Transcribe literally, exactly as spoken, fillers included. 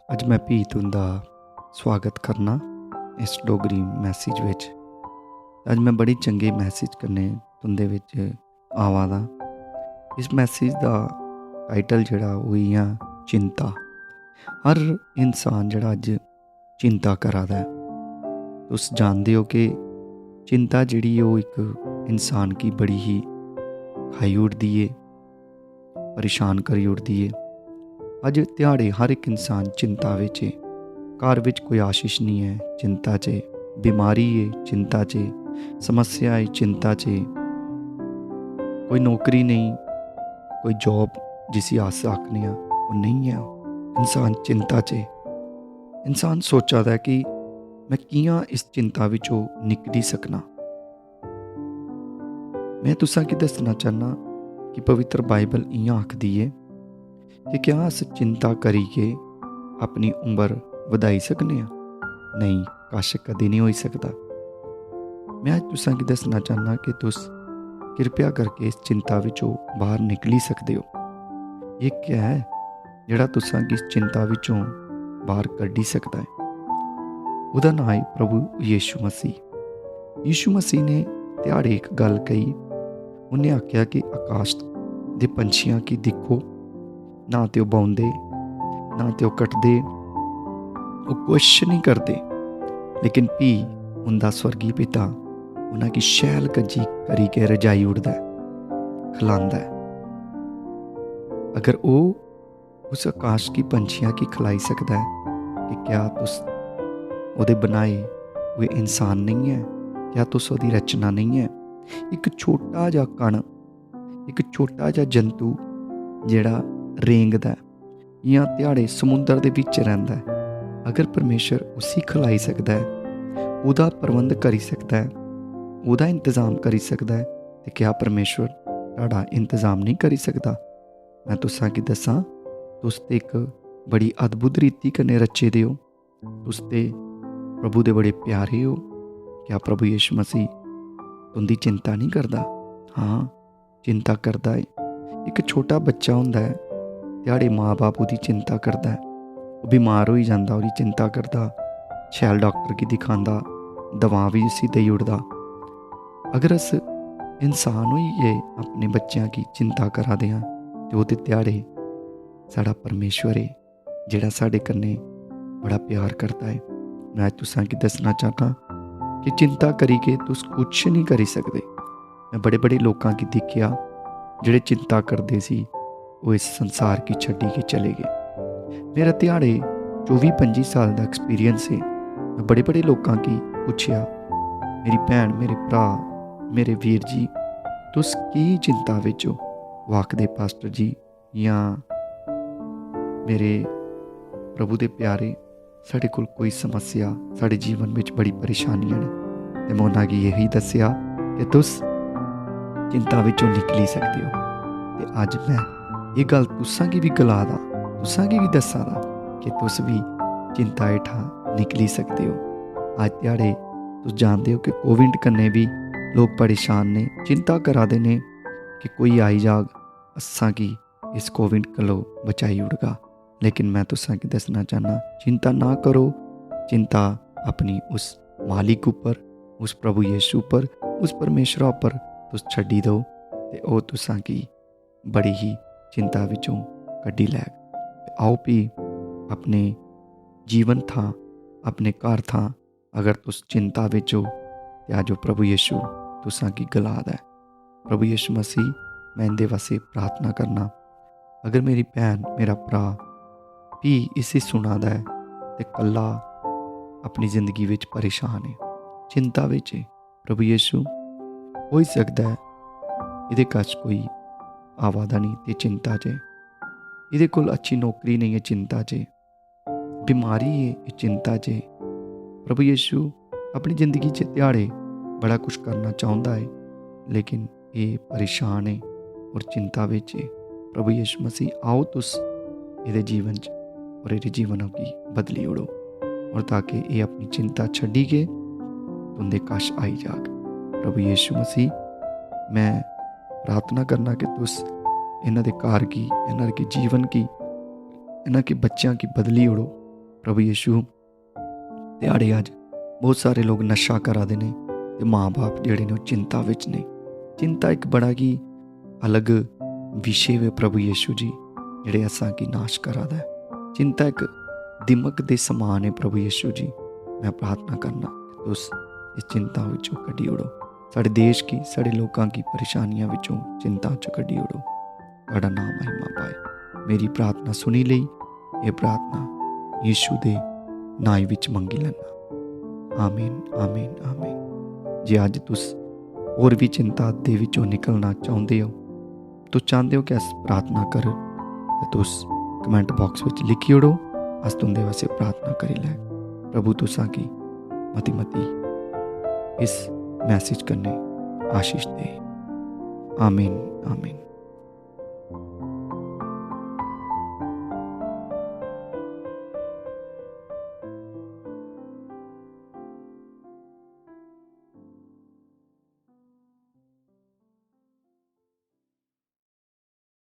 अज्ज मैं भी तुं'दा स्वागत करना इस डोगरी मैसेज बिच। अज्ज मैं बड़ी चंगे मैसेज कन्नै तुं'दे बिच आवा दा। इस मैसेज दा टाइटल जेह्ड़ा ओह् इ'यां चिंता। हर इंसान जेह्ड़ा अज्ज चिंता करा दा ऐ। तुस जानदे ओ कि चिंता जेह्ड़ी ओह् इक इंसान गी बड़ी ही खाई ओड़दी ऐ, परेशान करी ओड़दी ऐ। अज्ज ध्याड़े हर इक इंसान चिंता बिच ऐ। घर बिच कोई आशीष निं ऐ, चिंता च ऐ। बीमारी ऐ, चिंता च ऐ। समस्या ऐ, चिंता च ऐ। कोई नौकरी नेईं, कोई जॉब जिसी अस आखने आं, ओह् नेईं ऐ। इंसान चिंता च ऐ। इंसान सोचा दा ऐ कि मैं कि'यां इस चिंता बिचों निकली सकना। मैं तुसां गी दस्सना चाह्न्नां कि पवित्र बाइबल इ'यां आखदी ऐ कि क्या अस चिंता करियै अपनी उम्र बधाई सकने आं? नेईं, कश कदें निं होई सकदा। मैं अज्ज तुसां गी दस्सना चाह्न्नां कि तुस किरपा करके इस चिंता विचों बाहर निकली सकदे ओ। एह् क्या ऐ जेह्ड़ा तुसां गी इस चिंता विचों बाहर कड्ढी सकदा ऐ? ओह्दा नांऽ ऐ प्रभु यीशु मसीह। यीशु मसीह ने ध्याड़े इक गल्ल कही। उन्नै आखेआ कि आकाश दे पंछियां गी दिक्खो, ना ते ओह् बौंदे, ना ते ओह् कटदे, ओह् कुछ निं करदे, लेकिन फ्ही उं'दा स्वर्गीय पिता उ'नें गी शैल कज्जी करी गै रजाई ओड़दा ऐ, खलांदा ऐ। अगर ओह् उस आकाश गी पंछियां गी खलाई सकदा ऐ, कि क्या तुस ओह्दे बनाए हुए इंसान नेईं ऐ? क्या तुस ओह्दी रचना नेईं ऐ? इक छोटा जेहा कण, इक छोटा जेहा जंतु जेह्ड़ा रेंगदा ऐ, इ'यां ध्याड़े समुंदर दे बिच रैंह्दा ऐ, अगर परमेश्वर उसी खलाई सकदा ऐ, ओह्दा प्रबंध करी सकदा ऐ, ओह्दा इंतजाम करी सकदा ऐ, ते क्या परमेश्वर साढ़ा इंतजाम नेईं करी सकदा? मैं तुसां गी दस्सां, तुस ते इक बड़ी अद्भुत रीति कन्नै रचे दे ओ। तुस ते प्रभु दे बड़े प्यारे ओ। क्या प्रभु यीशु मसीह तुं'दी चिंता नेईं करदा? हां, चिंता करदा ऐ। इक छोटा बच्चा होंदा ऐ, ध्याड़े मां-बाप ओह्दी चिंता करदा ऐ। ओह् बीमार होई जंदा, ओह्दी चिंता करदा, शैल डाक्टर गी दिखांदा, दवा बी उसी देई ओड़दा। अगर अस इंसान होइयै अपने बच्चें गी चिंता करा दे आं, ते ओह् ते ध्याड़े साढ़ा परमेश्वर ऐ, जेह्ड़ा साढ़े कन्नै बड़ा प्यार करदा ऐ। मैं अज्ज तुसां गी दस्सना चाह्न्नां कि चिंता करियै तुस कुछ निं करी सकदे। मैं बड़े-बड़े लोकां गी दिक्खेआ, जेह्ड़े चिंता करदे सी, ओह् इस संसार गी छड्डी के चले गे। मेरा ध्याड़े चौबी पंजी साल दा एक्सपीरियंस ऐ। मैं बड़े-बड़े लोकां गी पुच्छेआ, मेरी भैन, मेरे भ्राऽ, मेरे वीर जी, तुस की चिंता बिच ओ? ओह् आखदे, पास्टर जी, जां मेरे प्रभु दे प्यारे, साढ़े कोल कोई समस्या, साढ़े जीवन बिच बड़ी परेशानियां न, ते मैं उ'नें गी यही दस्सेआ कि तुस चिंता विचों निकली सकदे ओ। ते अज्ज मैं एह् गल्ल तुसां गी बी गला दा, तुसां गी बी दस्सा दा कि तुस बी चिंता हेठा निकली सकदे ओ। अज्ज ध्याड़े तुस जानदे ओ कि कोविड कन्नै बी लोक परेशान ने, चिंता करा दे ने कि कोई आई जाग, असां गी इस कोविड कोलों बचाई ओड़गा। लेकिन मैं तुसां गी दस्सना चाह्न्नां, चिंता ना करो, चिंता अपनी उस मालिक उप्पर, उस प्रभु यीशु उप्पर, उस परमेश्वरा उप्पर तुस छड्डी दो, ते ओह् तुसां गी बड़ी ही चिंता विचों कड्ढी लैग। ते आओ भी अपने जीवन थां, अपने घर थां, अगर तुस चिंता विच ओ, ते अज्ज ओह् प्रभु यीशु तुसां गी गला दा ऐ, "प्रभु यीशु मसीह, मैं इंदे वास्ते प्रार्थना करना। अगर मेरी भैन, मेरा भ्राऽ भी इसी सुना दा ऐ ते कल्ला अपनी जिंदगी विच परेशान ऐ, चिंता विच ऐ, प्रभु यीशु, होई सकदा ऐ इदे कश कोई आवा दा नेईं ते चिंता च ऐ, इदे कोल अच्छी नौकरी नेईं ऐ, चिंता च ऐ, बीमारी ऐ, एह् चिंता च ऐ।" प्रभु यीशु अपनी जिंदगी च ध्याड़े बड़ा कुछ करना चाहुंदा ऐ, लेकिन एह् परेशान ऐ और चिंता बिच ऐ। प्रभु यीशु मसीह, आओ तुस एह्दे जीवन च और एह्दे जीवन गी बदली ओड़ो, और ताकि एह् अपनी चिंता छड्डी के तुंदे कश आई जाग। प्रभु यीशु मसीह, मैं प्रार्थना करना कि तुस इन्हां दे घर गी, इन्हां दे जीवन गी, इन्हां के बच्चेआं गी बदली ओड़ो। प्रभु यीशु, ध्याड़े अज्ज बहुत सारे लोग नशा करा दे ने ते मां बाप जेह्ड़े ने ओह् चिंता बिच ने। चिंता इक बड़ा गै अलग विशे वे प्रभु यीशु जी, जेह्ड़े असां गी नाश करा दा ऐ। चिंता इक दिमक दे समान ऐ प्रभु यीशु जी। मैं प्रार्थना करना कि तुस इस चिंता विचों कड्ढी ओड़ो, साढ़े देश गी, साढ़े लोकां गी परेशानियां विचों, चिंता चों कड्ढी ओड़ो। तुहाड़ा नाम महिमा पाए। मेरी प्रार्थना सुनी लेई। एह् प्रार्थना यीशु दे नांऽ विच मंगी लैना। आमीन, आमीन, आमीन। जे अज्ज तुस होर भी चिंता दे विचों निकलना चाहुंदे ओ, तुस चांह्दे ओ कि अस प्रार्थना करन, ते तुस comment box विच लिखी ओड़ो, अस तुंदे वास्ते प्रार्थना करी लैग। प्रभु तुसां गी मती मती इस message कन्नै आशीष दे। आमीन, आमीन।